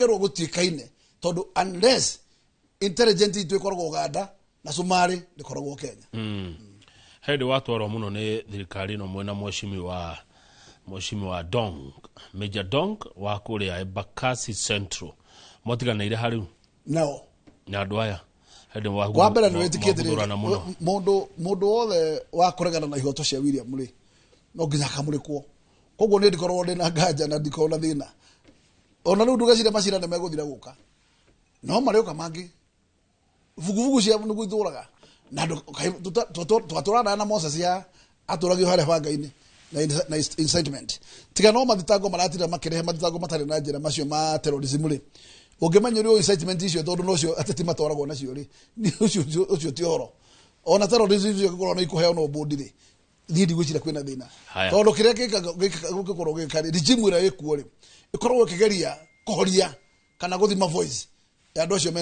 Kerwo gũtuĩkaine, tondũ unless intelligent itũ ĩkoragwo Uganda na Somalia, ndĩkoragwo Kenya. Hĩndĩ watwarwo mũno nĩ thirikari ĩno mwena mweshimiwa Dong, Major Dong wa kũrĩa Embakasi Central, mwatiganĩire harĩu nao na andũ aya hĩndĩ wa mbere nĩ wĩtĩkĩtie mwaguthũrana mũno. Mũndũ wothe wa kũregana na ihoto cia William rĩ, no nginya akamũrĩkwo. Koguo nĩ ndikoragwo ndĩ na nganja na ndikoragwo na thĩna ona rĩu. Ndugacire macira nĩ megũthira gũka, no marĩũka mangĩ vuguvugu cia nĩguo itũraga na andũ twatũranaga na Moses ya atũragio harĩa banga-inĩ na incitement. Tiga no mathitango maratinda makĩrehe mathitango matarĩ na njĩra macio ma terrorism rĩ, ũngĩmenya ũrĩa incitement icio, tondũ nocio ateti matwaragwo nacio rĩ, ũcio ti ũhoro. Ona terrorism icio ingĩkorwo nĩ ikũheanwo bũndi rĩ, niĩ ndigwĩciria kwĩna thĩna. Haya. Tondũ kĩrĩa gĩkorwo gĩka rĩ, regime ĩrĩa ĩkuo rĩ, ĩkoragwo ĩkĩgeria kũhoria kana gũthima voice ya andũ acio mena